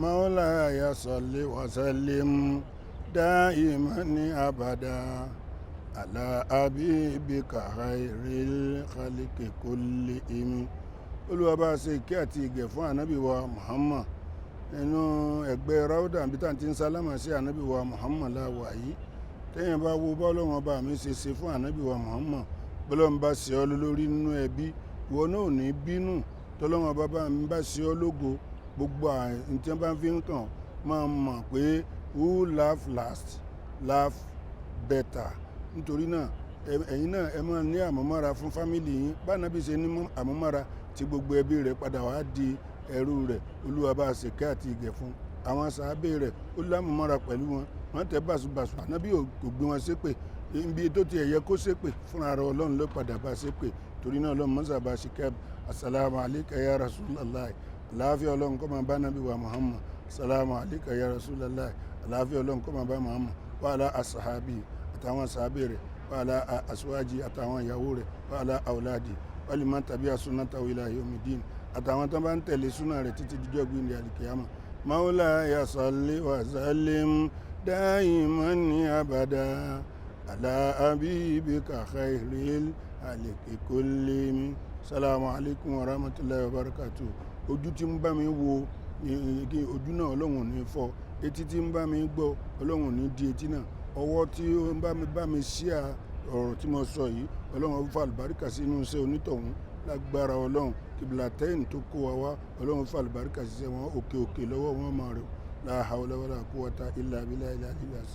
مولاي صل وسلم دائما أبدا على حبيبك خير الخلق كلهم. Olúwa, bá ṣe ìkẹ́ àti ìgẹ̀ fún Ànábì wa Muhammad. Inú ẹgbẹ́ Ráúdà bí tá à ń ti ń sálámà sí Ànábì wa Muhammad láwà yìí. Téèyàn bá wo bọ́lọ́wọ́n ọba mi ṣe ṣe fún Ànábì wa Muhammad, bọ́lọ́wọ́n bá ṣe ọ́ lórí nínú ẹbí, ìwọ náà ò ní bínú. Tọ́lọ́wọ́n ọba bá mi bá ṣe ọ́ lógo, gbogbo àyìn tí wọ́n bá fi ń kàn, máa mọ̀ pé who laugh last laugh better. Nítorí náà, ẹ̀yin náà, ẹ máa ní àmúmọ́ra fún family yín. Bá Ànábì ṣe ní àmúmọ́ra tí gbogbo ẹbí rẹ̀ padà wá di ẹrú rẹ̀, Olúwa bá ṣèkẹ́ àti ìgẹ̀ fún àwọn sàábé rẹ̀. Ó lámúmọ́ra pẹ̀lú wọn, wọ́n tẹ́ bàṣubàṣu, Ànábì kò gbé wọn ṣépè. Ibi tó ti ẹ̀yẹ kó ṣépè fúnra rẹ̀, Ọlọ́run ló padà bá ṣépè. Torí náà, Ọlọ́run mọ́sà bá ṣe. Assalamu alayka ya Rasulallah. Àlàáfíà Ọlọ́run kó máa bá Nábì wa Muhammad. Assalamu alayka ya Rasulallah. Àlàáfíà Ọlọ́run kó máa bá Muhammad wa ala asahabi, àtàwọn sàábé rẹ̀, wa ala aswaji, àtàwọn ìyàwó rẹ̀, wa ala awladi waliman tabi'a sunnatahu ila yawmiddin, àtàwọn tó bá ń tẹ̀lé súnà rẹ̀ títí díjọ́ gbìndé alikiyama. Maulaya salli wa sallim daiman abada ala habibika khairil khalqi kullihim. Salamu alaykum wa rahmatulahi wa barakatuh. Ojú tí ń bá mi wo ojú náà, Ọlọ́run ò ní fọ́. Etí tí ń bá mi gbọ́, Ọlọ́run ò ní di etí náà. Ọwọ́ tí ó ń bá mi ṣíà ọ̀rọ̀ tí mo sọ yìí, Ọlọ́run ó fa àlùbáríkà sínú iṣẹ́ onítọ̀hún. Lágbára Ọlọ́run, Kiblatain tó kó wa wá, Ọlọ́run fa àlùbáríkà ṣiṣẹ́ wọn. Òkè òkè lọ́wọ́ wọn máa rẹ̀. La hawla wala quwwata illa billahi ilà lílà sí.